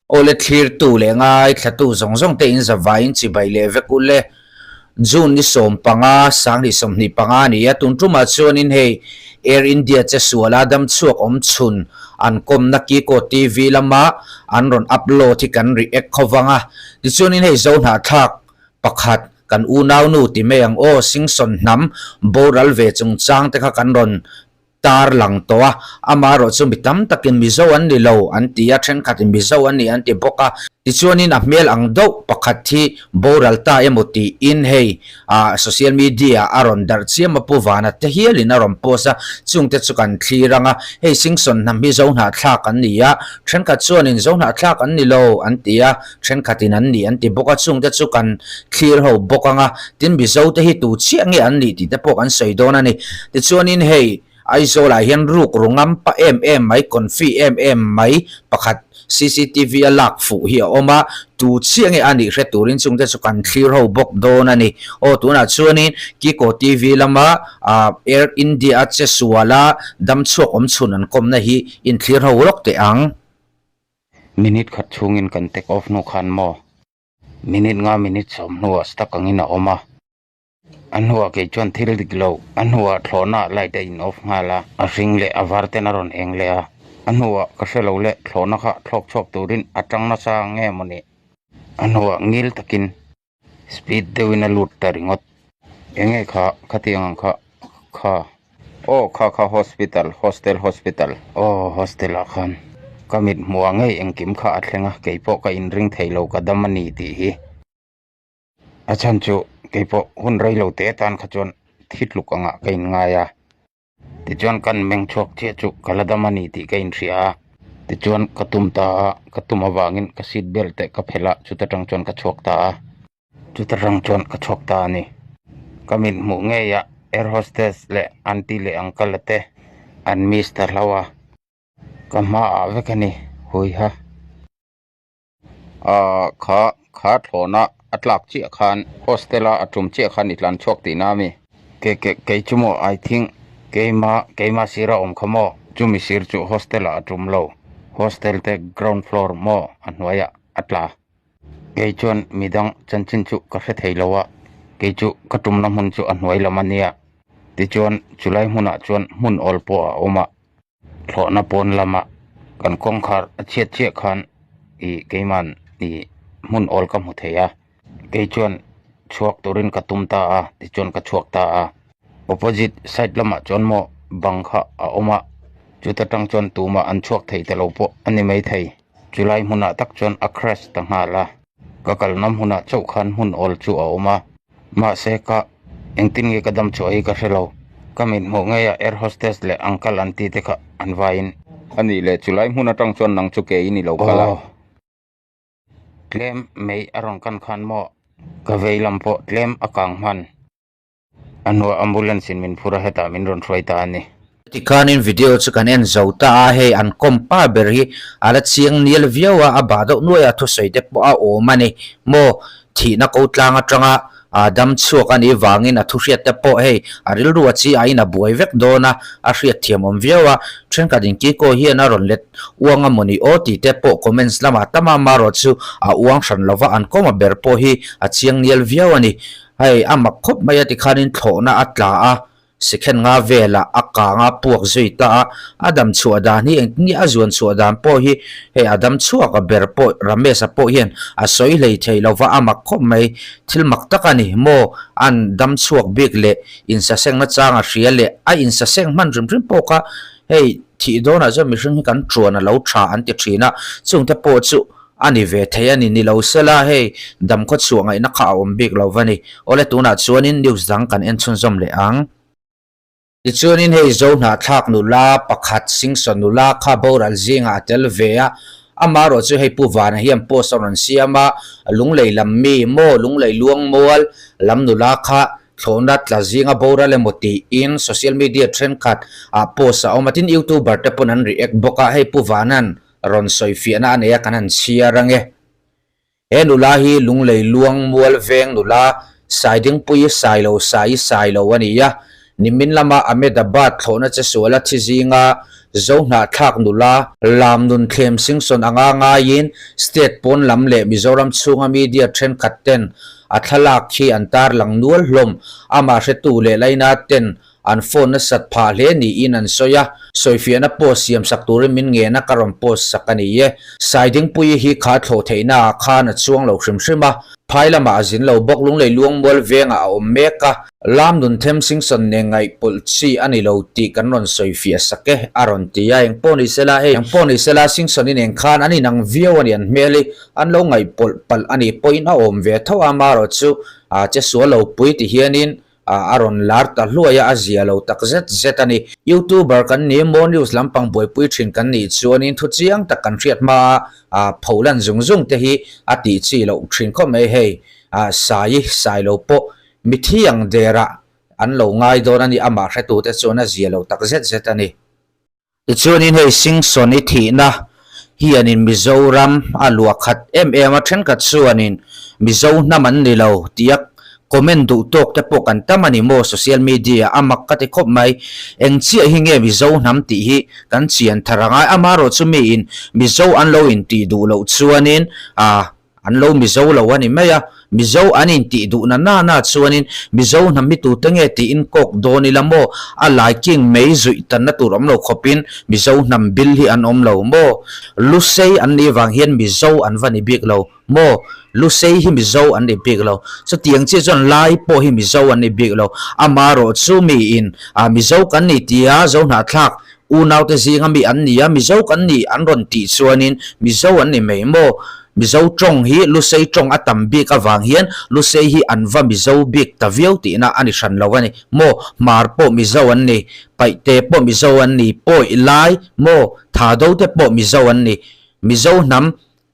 Awle thlirtu leh ngaithlatu zawng zawng te in zavaiin chibai leh vek u le. June ni 15, 2025 a ni a, tun tumah chuanin hei Air India che suala damchhuak awm chhun an kawmna Kiko TV lama an rawn upload hi kan react kho vang a. Tichuanin hei Zohnahthlak pakhat kan unaunu ti mai ang aw, Singson hnam boral ve chungchang te kha kan rawn tar lang tawh a, amaherawh chu mi tam takin Mizo an ni lo an ti a, thenkhatin Mizo an ni an ti bawk a. Tichuanin a hmel ang deuh pakhat hi boral ta emaw tiin hei ah social media a rawn darh chiam a, Pu Vana te hialin a rawn post a, chungte chu kan thlir ang a, hei Singson hnam hi Zohnahthlak an ni a, thenkhat chuanin Zohnahthlak an ni lo an ti a, thenkhatin an ni an ti bawk a, chungte chu kan thlir ho bawk ang a, tin Mizo te hi tu chiah nge an nih tih te pawh kan sawi dawn a ni. Tichuanin hei Aizawlah hian ruk ru ngam pa em em mai, confi em em mai pakhat cctv a lak fuh hi a awm a, tu chiah nge a nih hre turin chungte chu kan thlir ho bawk dawn a ni. Aw tunah chuanin Kiko TV lama Air India a che suala damchhuak awm chhun an kawmna hi inthlir ho lawk teh ang. Minute khat chhungin kan take off hnu khan maw? Minute nga minute sawm hnuah stuck angin a awm a. A hnuah kei chuan thil dik lo, a hnuah thlawhna light a in off nghal a, a hring leh a var ten a rawn eng leh a. A hnuah ka hre lo leh thlawhna kha thlawk chhuak turin a tang nasa nge maw ni? A hnuah ngil takin speed deuhin a lut ta ringawt. Enge kha khatiang ang kha kha aw kha kha hospital hostel hospital aw hostel ah khan ka mit hmuh ah ngei engkim kha a thleng a keipawh ka inring thei lo ka dam a ni tih hi a chhan chu keipawh hun rei lo te atan kha chuan thi tluk angah ka inngai a. Tichuan kan meng chhuak chiah chu ka la dam a ni tih ka inhria a, tichuan ka tum ta a, ka tum avangin ka seat belt te ka phelh a, chuta tang chuan ka chhuak ta a, chuta tang chuan ka chhuak ta a ni. Ka mit hmuh ngei a air hostess leh aunty leh uncle te an miss ta hlauh a, ka hmaah vek a ni huiha. Ahh kha kha thlawhna a tlak chiah khan hostel a a tum chiah khan i tlan chhuak tihna a mi ke ke kei chu maw I think keima keima sir a awm kha maw chumi sir chu hostel ah a tum lo hostel te ground floor maw a hnuaiah a tla kei chuan midang chanchin chu ka hre thei lo a kei chu ka tumna hmun chu a hnuai lam a nia tichuan chulai hmunah chuan hmun awl pawh a awm a. Thlawhna pawn lama kan kawngkhar a chhiat chiah khan ih keiman ih hmun awl ka hmu thei a kei chuan chhuak turin ka tum ta a tichuan ka chhuak ta a opposite side lamah chuan maw bang kha a awm a chuta tang chuan tumah an chhuak thei ta lo pawh a ni maithei chulai hmunah tak chuan a crash ta nghal a ka kalna hmunah chauh khan hmun awl chu a awm a. Mahse ka engtin nge ka dam chhuah hi ka hre lo. Ka mit hmuh ngei a air hostess leh uncle an tih te kha an vaiin. A nih leh chulai hmun atang chuan nang chu ke i ni lo kal a. Tlem mei a rawn kan khan maw? Ka vei lam pawh tlem a kang hman. A hnuah ambulance in min phur a hetah min rawn hruai ta a ni. Tikhanin video chu kan en zo ta a, hei an kawm pa ber hi a la chiang nial viau a, a bah deuh nuai a thusawi te pawh a awm a ni maw, thihna ko tlang atanga dam chhuak a nih vangin a thuhriat te pawh hei a rilru a chi aiin a buai vek dawn a, a hriat thiam awm viau a, thenkhat in Kiko hian a rawn let uang a mawni aw tih te pawh comments lamah tam a, amaherawh chu a uang hran lova an kawm a ber pawh hi a chiang nial viau a ni, hei a mak khawp mai a tikhanin thlawhna a tla a. Sikhen nga velah a kang a puak zui ta a, a dam chhuah dan hi engtin nge a zuan chhuah dan pawh hi hei a dam chhuak a ber pawh Ramesh-a pawh hian a sawi hlei thei lo va, a mak khawp mai. Thil mak tak a ni maw? An dam chhuak bik leh insaseng nachang a hria leh a insaseng hman hrim hrim pawh kha hei thih dawnah chuan mihring hi kan tuan a lo tha an ti thin a, chungte pawh chu a ni ve thei a ni. Ni lo sela hei dam khaw chhuah ngaihna kha a awm bik lo va ni. Awle tunah chuanin news dang kan en chhunzawm leh ang. Tichuanin hei Zo hnahthlak nula pakhat Singsaw nula kha boral zingah a tel ve a, amaherawh chu hei Pu Vana hian post a rawn siam a, Lunglei lam mi maw Lunglei Luangmual lam nula kha thlawhna tla zinga boral emaw tiin social media thenkhat ah post a awm a, tin youtuber te pawn an react bawk a, hei Pu Vana'n rawn sawi fiahna a nei a kan han chhiar ange. He nula hi Lunglei Luang Mual Veng nula Saidingpui Sailo Sai Sailo a ni a, nimin lama Ahmedabad thlawhna che suala thi zinga Zohnahthlak nula lam nun thlem Singson anga ngaiin state pawn lam leh Mizoram chhunga media thenkhat ten a thlalak khi an tarlang nual hlawm. Amah hretu leh laina ten an phone nasat phah hle niin an sawi a, sawifiahna post siam sak turin min ngen a ka rawn post sak a ni e. Saidingpuii hi kha thlawh theihna ah khan a chuang lo hrim hrim a, phai lamah a zin lo bawk Lunglei Luangmual vengah a awm mek a, Lam nun them Singson nen ngaihpawlh chi a ni lo tih kan rawn sawifiah sak e, a rawn ti a, engpawh ni sela hei engpawh ni sela Singson-i nen khan an inang viau a ni an hmel hi an lo ngaihpawlh palh a nih pawhin a awm ve tho a, amaherawh chu a che sual lo pui ti hianin a rawn lar ta hluai a, a zia lo tak zet zet a ni. Youtuber kan ni, Mo News lampang buaipui thin kan nih chuanin thu chiang tak kan hriat hma a, pholan zung zung te hi a tih chi loh thin khawp mai hei. Sai, sai lo pawh mithi ang derah an lo ngai dawn a ni, amah hretute chuan a zia lo tak zet zet a ni. Tichuanin hei Singson i thihna hianin Mizoram a luah khat em em a, thenkhat chuanin Mizo hnam an ni lo tia comment duh tawk te pawh kan tam a ni maw social media a mak ka ti khawp mai. Eng chiah hi nge Mizo hnam tih hi kan chian thar a ngai, amaherawh chu miin Mizo an lo intih duh loh chuanin ah An lo Mizo lo a ni mai a, Mizo an intih duh na na na chuanin Mizo hnam hi tute nge tiin kawk dawn ila maw? A laiking mei zuih tanna tur awm lo khawpin Mizo hnam bil hi an awm lo maw? Lusei an nih vang hian Mizo an va ni bik lo maw? Lusei hi Mizo an ni bik lo. Chutiang chiah chuan Lai pawh hi Mizo an ni bik lo. Amaherawh chu miin Mizo kan ni tia Zohnahthlak Unaute zinga mi an ni a, Mizo kan ni an rawn tih chuanin Mizo an ni mai maw? Mizo tawng hi Lusei tawng a tam bik avang hian Lusei hi an va Mizo bik ta viau tihna a ni hran lo a ni maw? Hmar pawh Mizo an ni, Paihte pawh Mizo an ni, Pawi lai maw? Thado te pawh Mizo an ni. Mizo hnam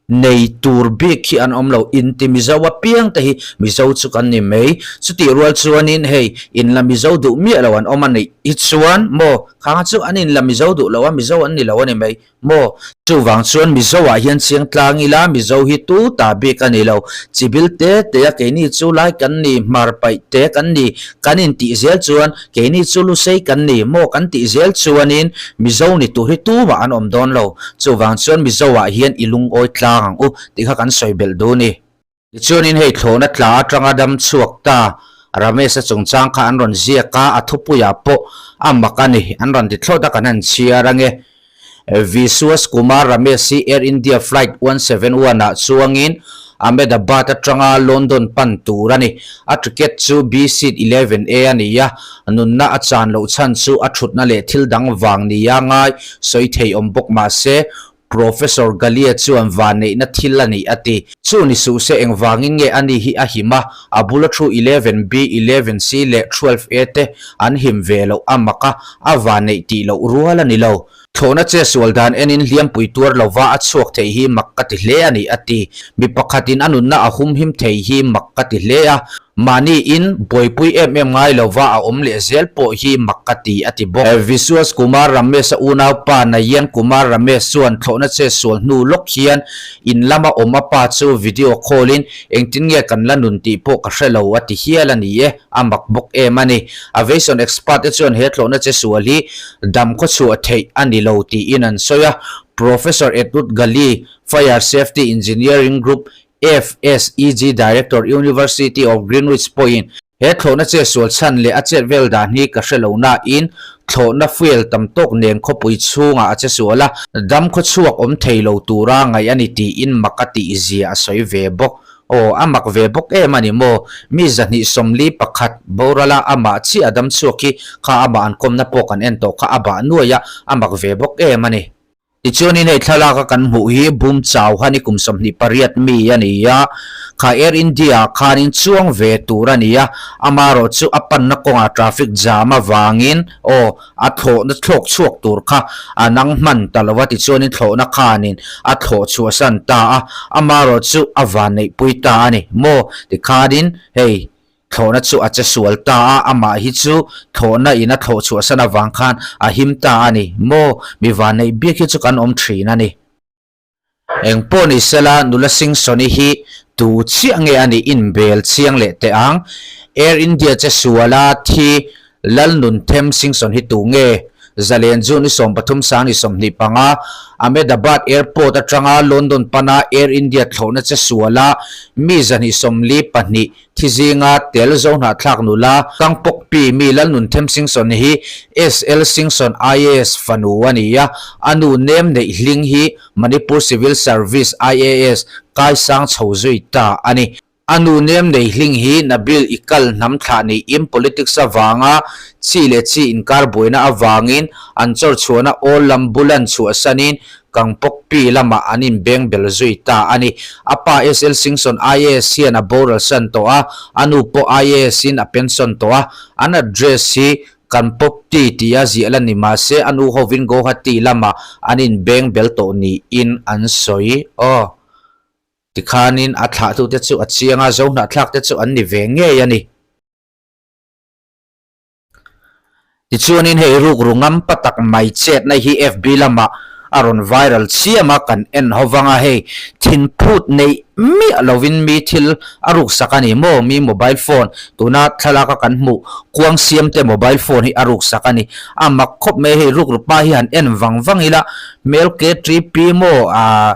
Nei tur bik hi an awm lo, inti Mizo apiang te hi Mizo chu kan ni mai. Chutih rual chuanin hei inla Mizo duh miah lo an awm a nih hi chuan maw khanga chu an inla Mizo duh lo a, Mizo an ni lo a ni mai maw. Chuvang chuan Mizo ah hian chiang tlang ila Mizo hi tu ta bik a ni lo. Chibil te te a keini chu lai kan ni, hmar paih te kan ni, kan intih zel chuan keini chu Lusei kan ni maw kan tih zel chuanin Mizo ni tur hi tumah an awm dawn lo. Chuvang chuan Mizo ah hian i lungawi tlang ang u tih kha kan sawi belh duh ni. Tichuanin hei thlawhna tla atanga dam chhuak ta Ramesh-a chungchang kha an rawn ziak a, a thupuiah pawh a mak a ni. An rawn ti thlawt a, kan han chhiar ange. Vishwas Kumar Ramesh hi Air India Flight 171 ah chuangin Ahmedabad atanga London pan tur a ni. A ticket chu B seat 11A a ni a, nunna a chan loh chhan chu a thutna leh thil dang vang nia ngai sawi thei awm bawk mah se, Professor Galia chuan vanneihna thil a ni a ti. Chu ni suh se engvangin nge ani hi a him a, a bula thu 11B, 11C leh 12A te an him ve loh a mak a, a vanneih tih loh rual a ni lo. Thlawhna che sual dan enin hliampui tuar lova a chhuak thei hi mak ka ti hle a ni, a ti. Mi pakhatin a nunna a humhim thei hi mak ka ti hle a, mahniin buaipui em em ngai lova a awm leh zel pawh hi mak ka ti, a ti bawk. Vishwas Kumar Ramesh-a unaupa Nayan Kumar Ramesh chuan thlawhna che sual hnu lawk hian in lama awm a pa chu video call-in engtin nge kan la nun tih pawh ka hre lo, a ti hial a ni e, a mak bawk em a ni. Aviation expert te chuan he thlawhna che sual hi dam khawchhuah theih a ni lo tiin an sawi a. Professor Edward Gali, Fire Safety Engineering Group, FSEG, Director, University of Greenwich pawhin, He thlawhna che sual chhan leh a chet vel dan hi ka hre lo nain thlawhna fuel tam tawk nen khawpui chhungah a che sual a, dam khawchhuak awm thei lo tura ngaih a ni tiin mak a tih zia a sawi ve bawk. Aw, a mak ve bawk em a ni maw? Mi 241 borala amah chiah a dam chhuak hi kha amah an kawmna pawh kan en tawh kha a bah nuai a, a mak ve bawk em a ni. Tichuanin hei thlalaka kan hmuh hi Bum Chauhan i kum 28 mi a ni a, kha Air India ah khanin chuang ve tur a ni a, amaherawh chu a panna kawngah traffic jam avangin aw, A thlawhna thlawk chhuak tur kha a nang hman ta lo a, tichuanin thlawhna khanin a thlawh chhuahsan ta a, amaherawh chu a vanneihpui ta a ni maw? Tikhanin hei thlawhna chu a che sual ta a, amah hi chu thlawhna in a thlawh chhuahsan avang khan a him ta a ni maw? Mi vanneih bik hi chu kan awm thin a ni. Eng pawh ni sela nula Singsawni hi tu chiah nge a nih inbel chiang leh teh ang. Air India che suala thi Lalnunthem Singson hi tu nge? Zalen June ni 13 sang ni 25, Ahmedabad Airport atanga London pana Air India thlawhna che suala mi 242 thi zinga tel zo hnahthlak nula Kangpokpi mi Lalnunthem Singson hi SL Singson IAS fanu a ni a, a nu nem neih hling hi Manipur Civil Service IAS kaisang chho zui ta a ni. A nu nem nei hling hi Nabil Iqal hnam thlah niin politics avanga chi leh chi inkar buaina avangin an chawr chhuahna awl lam bulan chhuahsanin Kangpokpi lamah an inbeng bel zui ta a ni. A pa SL Singson IAS hian a boral san tawh a, a nu pawh IAS in a pension tawh a. An address hi Kanpokpi tia ziah la ni mahse a nu hovin Guwahati lamah an inbeng bel tawh niin an sawi. Aw. Tikhanin a thlahtute chu a chiang a, zohnahthlakte chu an ni ve ngei a ni. Tichuanin hei rukru ngam pa tak mai chetna hi FB lamah a rawn viral chiam a, kan en ho vang a, hei thinphut neih miah lovin mi thil a ruksak a ni maw, mi mobile phone tuna thlalak a kan hmuh kuang siamte mobile phone hi a ruksak a ni. A mak khawp mai hei rukru pa hi han en vang vang ila hmel KTP maw ah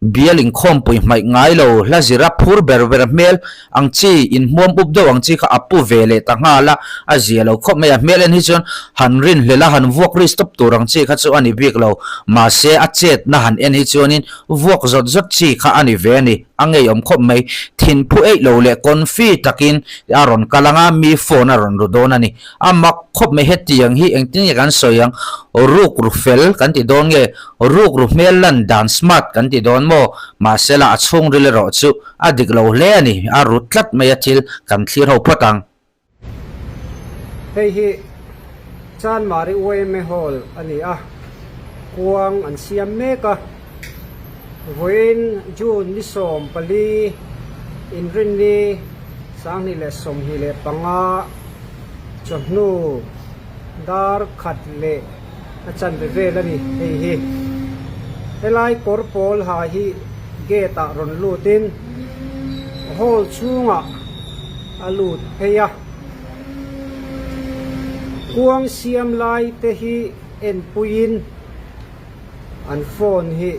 Bial inkhawmpui hmaih ngai lo, hla zira phur ber ber hmel ang chi, inhmuam up deuh ang chi kha a pu ve leh ta nghal a, a zia lo khawp mai a. Hmel en hi chuan han rinhlelh a, han vuak ri stop tur ang chi kha chu a ni bik lo. Mahse, a chetna han en hi chuanin vuak zawt zawt chi kha a ni ve a ni. A ngeiawm khawp mai. Thinphu eih lo leh confi takin a rawn kal ang a, mi phone a rawn ru dawn a ni. A mak khawp mai hetiang hi engtin nge kan sawi ang? Ruk ru fel kan ti dawn nge? Rukru hmel lan dan smart kan ti dawn maw? Mahse la a chhungril erawh chu a dik lo hle a ni, a rut tlat mai a thil kan thlir ho phawt ang. Hei hi Chanmari yma Hall a ni a, kuang an siam mek a. Vawiin June ni 14 Inrinni 2025 chawhnu dar khat leh a chanve vel a ni hei hi. Helai kawr pawl ha hi gate ah rawn lut in hall chhungah a lut phei a. Kuang siam lai te hi enpui in an phone hi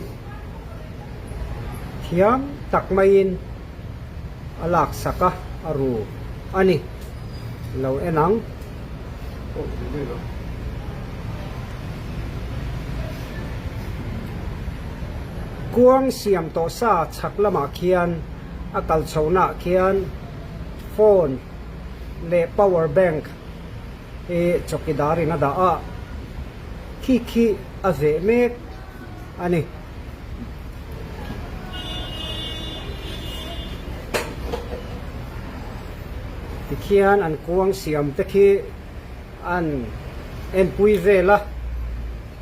thiam tak mai in a lak sak a, a ru a ni. Lo en ang. Kuang siam tawh sa chhak lamah khian a kal chhohnaah khian phone leh power bank hi chawkidar in a dah a, khi khi a veh mek a ni. Tikhian an kuang siam te khi an enpui vel a,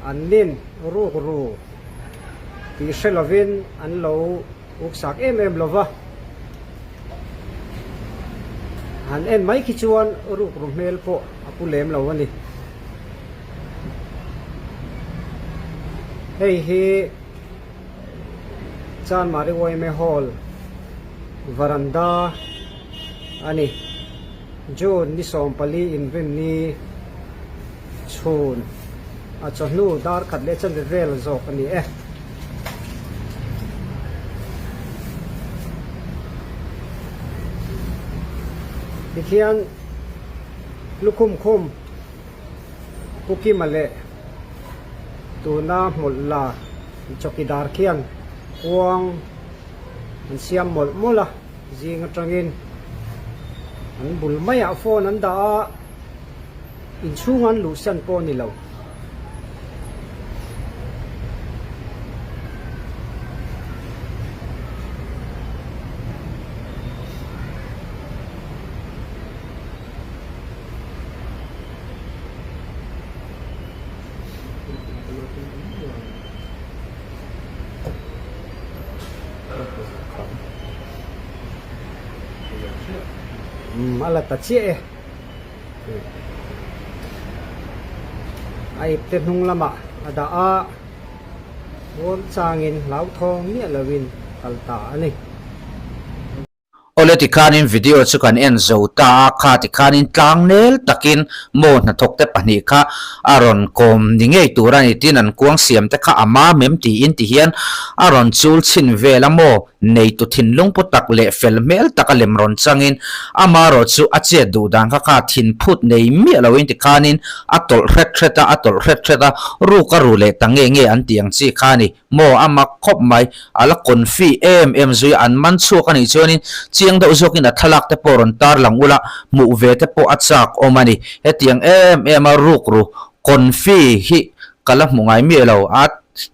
an nin ruk ru tih hre lovin an lo uksak em em lo va. Han en mai khi chuan ruk ru hmel pawh a pu lem lo a ni. Hei hi Chanmari yma Hall varanda a ni. June ni 14 inrinni chhun a chawhnu dar khat leh chanve vel zawk a ni e. Tikhian lukhum khum. Pu Kima leh tuna hmawlh la chawkidar khian kuang an siam mawlh mawlh a, zing atangin an bul maiah phone an dah a, inchhung an luhsan pawh a ni lo. Umm a la ta chiah e a ipte hnung lamah a dah a muang changin hlauthawng miah lovin kal ta a ni. Awle tikhanin video chu kan en zo ta a, kha tikhanin tlang nel takin maw hnathawk te pahnih kha a rawn kawm ni ngei tur a ni tin an kuang siam te kha a mam em tiin ti hian a rawn chul chhin vel a maw neitu thinlung pu tak leh fel hmel taka lem rawn changin amarawh chu a chet duh dan kha kha thin phut nei miah loin tikhanin a tawlh hret hret a, a tawlh hret hret a, ruk a ru leh ta nge nge an tih ang chi kha a ni. Maw a mak khawp mai, a la confi em em zui a, an man chhuak a nih chuanin chiang deuh zawkin a thlalak te pawh rawn tar lang ula, hmuh ve te pawh a chak awm a ni. Hetiang em em a rukru confi hi ka la hmu ngai miah lo, a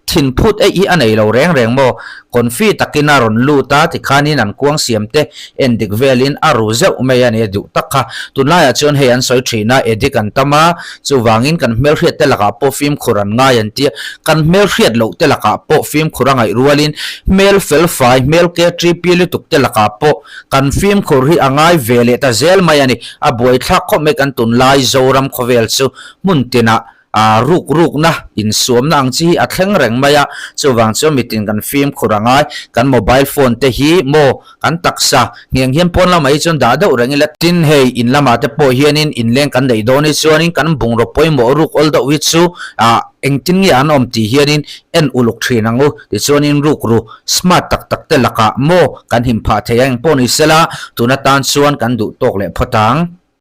thin phut eih hi a nei lo reng reng maw? Confi takin a rawn lut a, tikhanin an kuang siam te en dik velin a ru zeuh mai a ni a duh tak kha. Tunlaiah chuan hei an sawi thin a, addict an tam a, Chuvangin kan hmelhriat te lakah pawh fimkhur an ngai an tia, kan hmelhriat loh te lakah pawh fimkhur a ngaih rualin hmel felfai, hmel KTP lutuk te lakah pawh kan fimkhur hi a ngai ve leh ta zel mai a ni. A buaithlak khawp mai kan tunlai Zoram khawvel chu hmun tinah ruk rukna, insuamna ang chi hi a thleng reng mai a, chuvang chuan mitin kan fimkhur a ngai. Kan mobile phone te hi maw Kan taksa ngheng hian pawn lamah hi chuan dah deuh reng ila. Tin, hei in lamah te pawh hianin inleng kan neih dawn hi chuanin kan bungraw pawimawh ruk awl deuh hi chu ah engtin nge an awm tih hianin en uluk thin ang u. Tichuanin rukru smart tak tak te lakah maw kan him phah thei a, engpawh ni sela tun atan chuan kan duh tawk leh phawt ang.